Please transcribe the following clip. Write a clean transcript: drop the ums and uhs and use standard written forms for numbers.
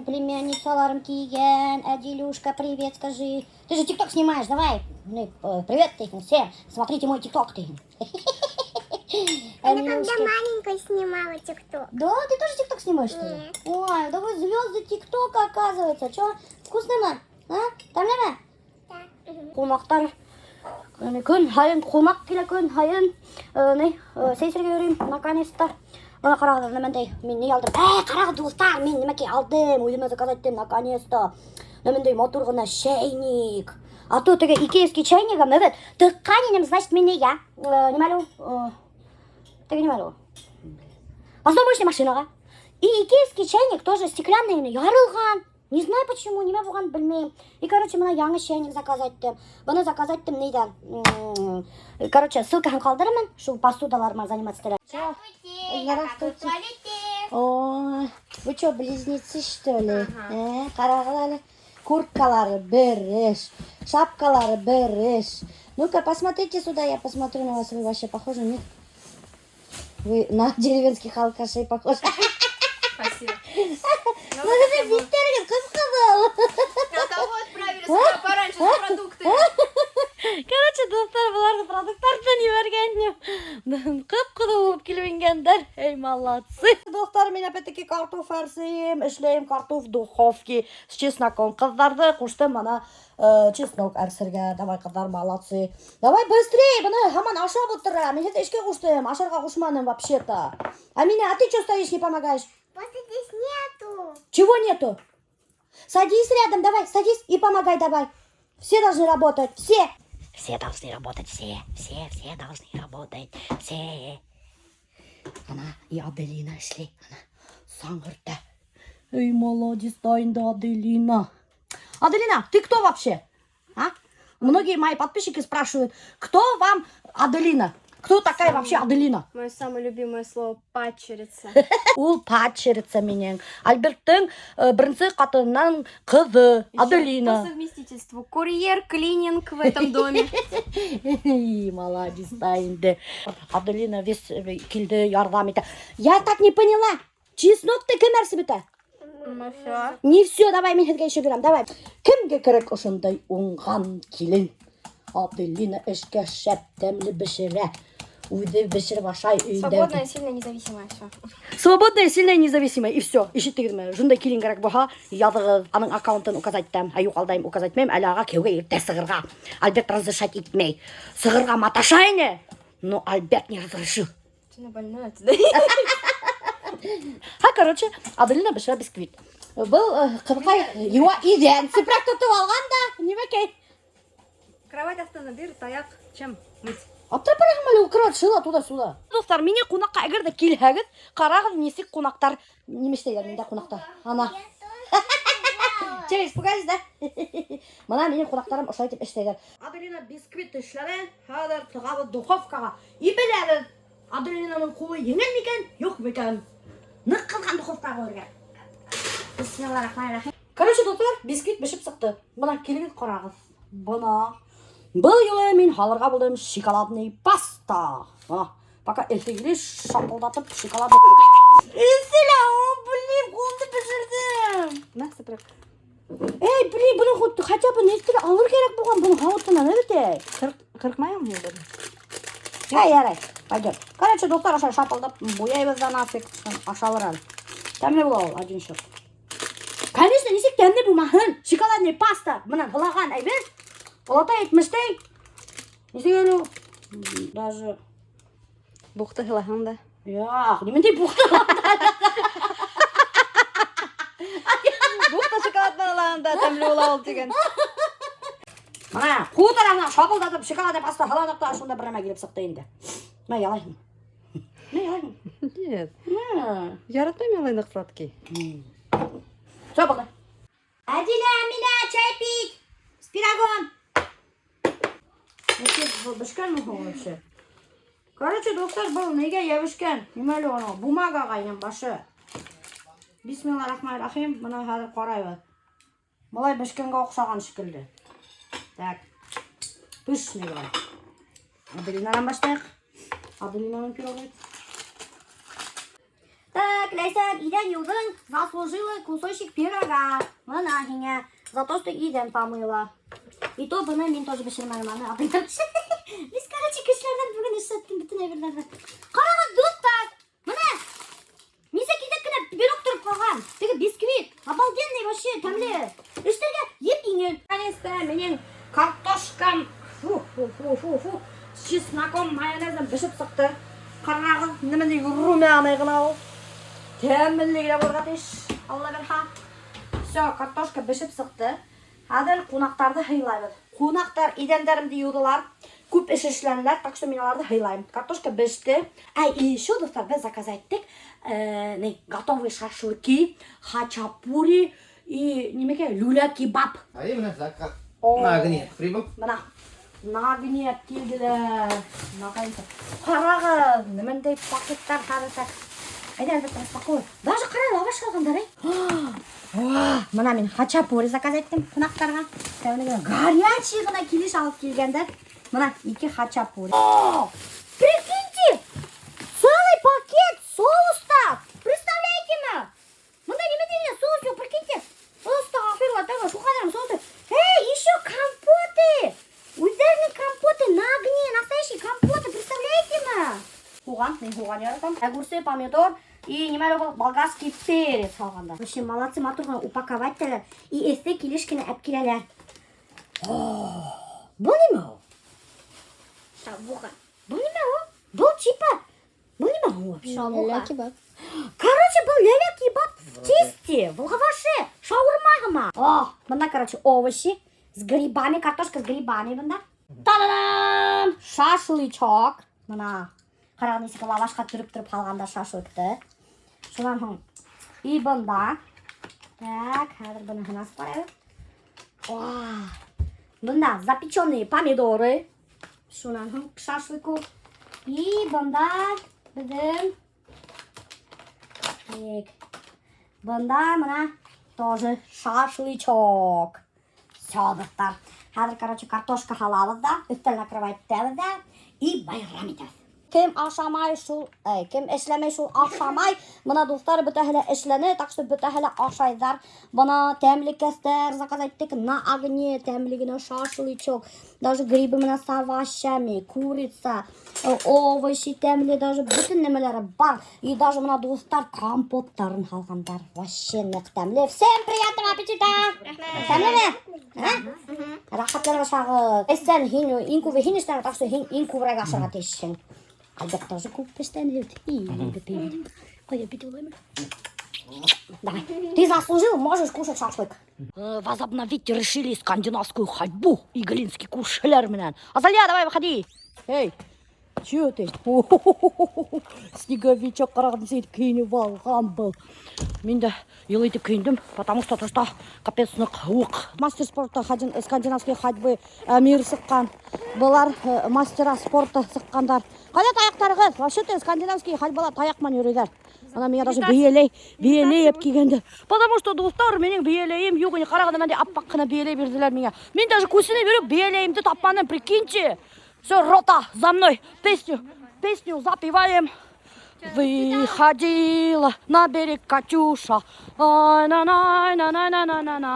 Племянницаларым килгән. Әдилюшка, привет скажи. Ты же тикток снимаешь, давай. Ну, привет ты всем. Смотрите мой тикток ты. Она когда Әмилюшка. Маленькой снимала тикток. Да, ты тоже тикток снимаешь, что ли? Нет. Ой, да вы звезды тиктока, оказывается. Че, вкусно ма? А? Тәмлеме? Да. Ҡунаҡтар көн һайын ҡунаҡ килә, көн һайын. Ни, сәй эсергә йөрөйөм, наконец-то. Бына ҡарағыҙ, нимәндәй мин ни алдым. Эй, ҡарағыҙ, дуҫтар, мин нимәкәй алдым, үҙемә заказ иттем, наконец-то. Нимәндәй матур ғына чайник. А то теге икеевский чайнигым, evet, тыҡҡан инем, значит, мин нигә? Нимә әле ул? Теге нимә әле ул? Посудомоечный машинаға. И икеевский чайник тоже стеклянный, ярылған. Не знаю почему, нимә булған белмәйем. И, короче, бына яңы чайник заказ иттем. Быны заказ иттем ниҙән? Короче, ссылкаһын ҡалдырырмын, шул посудалар менән заниматься итәләр. Здравствуйте. Здравствуйте. Я в туалете. Ой, вы что, близнецы, что ли? Э, ҡарағыҙ әле. Курткалары бер иш, шапкалары бер иш. Ну-ка, посмотрите сюда, я посмотрю на вас. Вы вообще похожи, нет? Вы на деревенских алкашей похожи. Спасибо. Ну, это биттәрегеҙ ҡып-ҡыҙыл. На того отправили с утра пораньше с продуктами. Короче, дуҫтар, быларҙы продукттарҙан ебәргән. Ҡып-ҡыҙыл булып килеп ингәндәр. Эй, молодцы. Дуҫтар, мин опять-таки картоф әрсейем, эшләйем картоф в духовке с чесноком. Ҡыҙҙарҙы ҡуштым ана чеснок әрсергә. Давай, ҡыҙҙар, молодцы. Давай быстрее, бына һаман ашап ултыра. Мин һеҙҙе эшкә ҡуштым, ашарға ҡушманым вообще-то. Амина, а ты что стоишь, не помогаешь? Просто здесь нету. Чего нету? Садись рядом, давай, садись и помогай давай. Все должны работать, все. Все должны работать, все, все, все должны работать, все. Ана и Аделина эшләй, ана саңғырта. Эй, молодец, инде Аделина. Аделина, ты кто вообще? А? Многие мои подписчики спрашивают, кто вам Аделина? Кто такая вообще Аделина? Мое самое любимое слово «падчерица». Ул падчерица минең. Альберттың беренсе ҡатынынан ҡыҙы Ещё Аделина. по совместительству курьер, клининг в этом доме. Эй, молодец да инде. Аделина весь килде ярҙам итә. Я так не поняла. Чеснокты кем әрсеп бөтә? Ну все. Не все, давай мин һеҙгә еще бирәм, давай. Кемгә кәрәк ошондай уңған килен? Аделина эшкә шәп тәмле бешерә. Үҙе бешереп ашай өйөндә. Свободная, сильная, независимая. Все. Свободная, сильная, независимая. И все. Ишеттегеҙме? Шундай килен кәрәк булһа, яҙығыҙ, аның аккаунтын указать итәм. Ә юҡ, алдайым, указать итмәйем. Әле уға кейәүгә иртә сығырға. Альберт разрешать итмәй. Сығырға маташа ине. Но Альберт не разрешил. Ты на больной отсюда. Ха, короче, Аделина бешерә бисквит. Был ҡыҙыҡай йыуа иҙән сепрәк тотоп алған да, нимәкәй. Кровать аҫтына бир, таяҡ. Чем мыть? Аптырап бараһың әле, ул кровать шыла туда-сюда. Дуҫтар, миңә ҡунаҡҡа әгәр ҙә килһәгеҙ, ҡарағыҙ, нисек ҡунаҡтар нимә эшләйҙәр миндә ҡунаҡта. Ана. Че, испугались, да? Бына минең ҡунаҡтарым ошолай итеп эшләйҙәр. Аделина бисквит эшләне, хәҙер тығабыҙ духовкаға. И беләбеҙ, Аделинаның ҡулы еңел микән, юҡ микән? Ныҡ ҡыҙған духовкаға ҡуйырға. Бисмиллахиррахманиррахим. Короче, дуҫтар, бисквит бешеп сыҡты. Бына килегеҙ, ҡарағыҙ. Бына. Был юлы мин һалырға булдым шоколадный паста. Бына, пока эҫегеле шапылдатып шоколад. Эҫе, блин, ҡулымды бешерҙем. На, сепрәк. Эй, блин, быны хотя бы нисектер алыр кәрәк булған, бының һауытынан, әлбиттә. Ҡурҡмайһыңмы был? Әй, ярай, пойдет. Короче, дуҫтар, ошолай шапылдап буяйбыҙ ҙа нафиг, ашалыр әле. Тәмле була ул, один счет. Конечно, нисек тәмле булмаһын. Шоколадный паста менән һылаған әйбер. Олатай әйтмештәй. Нисек әле ул? Даже Буҡты һылаһаң да. Юҡ, нимәндәй буҡты? Буҡты шоколад менән һылаһаң да тәмле була ул тигән. Бына ҡул тарафынан шапылдатып шоколадный паста һыланыҡ та шунда бер нәмә килеп сыҡты инде. Мә, ялайһың. Мә, ялайһың. Нет. Мә. Яратмайым мин улай ныҡ сладкий. Все булды. Әдилә, Әминә, чай пить с пирогом. Бешкәнме һуң вообще? Короче, дуҫтар, был нигә йәбешкән? Нимә әле уның? Бумагаға инең башы. Бисмиллахиррахманиррахим. Бына хәҙер ҡарайбыҙ. Былай бешкәнгә оҡшаған шикелле. Так. Пышный былай. Аделинадан башлайыҡ. Аделинаның пирогы. Так, Ләйсән, иҙән йыуҙың, заслужила кусочек пирога. Мына һиңә. За то, что иҙән помыла. И то быны мин тоже бешермәнем, аны апайҙар. Беҙ, короче, кешеләрҙән бөгөн эшләттем бөтөн әйберҙәрҙе. Ҡарағыҙ, дуҫтар! Мына! Нисә киҫәк кенә пирог тороп ҡалған. Теге бисквит. Обалденный вообще, тәмле. Эшләргә еңел. Наконец-то минең картошкам, фу, фу, фу, фу, фу, с чесноком, майонезом бешеп сыҡты. Ҡарағыҙ, ниндәй румяный ғына ул. Тәмле генә булырға тейеш. Алла бирһә. Все, картошка бешеп сыҡты. Хәҙер ҡунаҡтарҙы һыйлайбыҙ. Ҡунаҡтар иҙәндәремде йыуҙылар. Күп эш эшләнеләр, так что мин уларҙы һыйлайым. Картошка беште. А, и еще, дуҫтар, беҙ заказать иттек. Не, готовые шашлыки, хачапури и нимәкәй, люля кебаб. А именно заказ. О. На огне прибыл. Мына на огне килделәр. Наконец-то. Ҡарағыҙ, ниндәй пакеттар хәҙер так. Әйҙә, әлбиттә, распаковывай. Даже ҡара лаваш алғандар, эй. Мына мин хачапури заказ иттем ҡунаҡтарға. Тәүлеге горячий ғына килеш алып килгәндәр. Мына ике хачапури. О, прикиньте, целый пакет соуста. Представляете ме? Мында нимә тигән соус юҡ, прикиньте. Астағфирулла, тағы шул ҡәҙәр соус. Эй, еще компоты. Үҙҙәренең компоты на огне, настоящие компоты, представляете ме? Һуған, мин һуған яратам. Огурцы, помидор и нимә был болгарский перец һалғандар. Вообще молодцы, матур ғына упаковать итәләр. И эҫе килеш кенә әп киләләр. Был нимә ул? Шавуха. Был нимә ул? Был типа, был нимә ул вообще? Люля кебаб. Короче, был ляля кебаб в тесте, в лаваше, шаурма ғына. О, мында, короче, овощи с грибами, картошка с грибами мында. Та-да-дам! Шашлычок. Мына ҡарағыҙ, нисек лавашҡа төрөп тороп һалғандар шашлыкты. Шунан һуң и бында. Так, хәҙер быныһын асып ҡарайбыҙ. О, бында запеченные помидоры. Шунан һуң к шашлыку. И бында беҙҙең. Так. Бында мына тоже шашлычок. Все, дуҫтар. Хәҙер, короче, картошка һалабыҙ ҙа, өҫтәл накрывать итәбеҙ ҙә и байрам итәбеҙ. Кем ашамай шул, эй, кем эшләмәй шул ашамай. Мына дуҫтар бөтәһе лә эшләне, так что бөтәһе лә ашайҙар. Бына тәмлекәстәр заказ иттек на огне, тәмле генә шашлычок. Даже грибы мына с овощами, курица, овощи тәмле, даже бөтөн нәмәләре бар. И даже мына дуҫтар компоттарын һалғандар. Вообще ныҡ тәмле. Всем приятного аппетита! Тәмлеме? Ә? Рәхәтләнеп ашағыҙ. Эстән һин иң күбе һин эшләнең, так что һин иң күберәк ашарға тейешһең. Альберт тоже күп эшләне. Ҡайҙа бит улаймы? Давай. Ты заслужил, можешь кушать шашлык. Возобновить решили скандинавскую ходьбу. Иглинский күршеләр менән. Азалия, давай, выходи. Эй, чё ты? Снеговичок ҡарағыҙ, нисек кейенеп алған был. Мин дә йылы итеп кейендем, потому что тышта капец ныҡ һыуыҡ. Мастер спорта скандинавской ходьбы Әмир сыҡҡан. Былар мастера спорта сыҡҡандар. Ҡайҙа таяҡтарығыҙ? Вообще-то скандинавский ходьбала таяҡ менән йөрөйҙәр. Ана миңә даже бейәләй әп килгәндәр. Потому что, дуҫтар, минең бейәләйем юҡ. Ҡарағыҙ, мындай аппаҡ ҡына бейәләй бирҙеләр миңә. Мин даже күсенеп йөрөп бейәләйемде тапманым, прикиньте. Все, рота, за мной. Песню, песню запеваем. Выходила на берег Катюша. Ай, на на на на на на на на.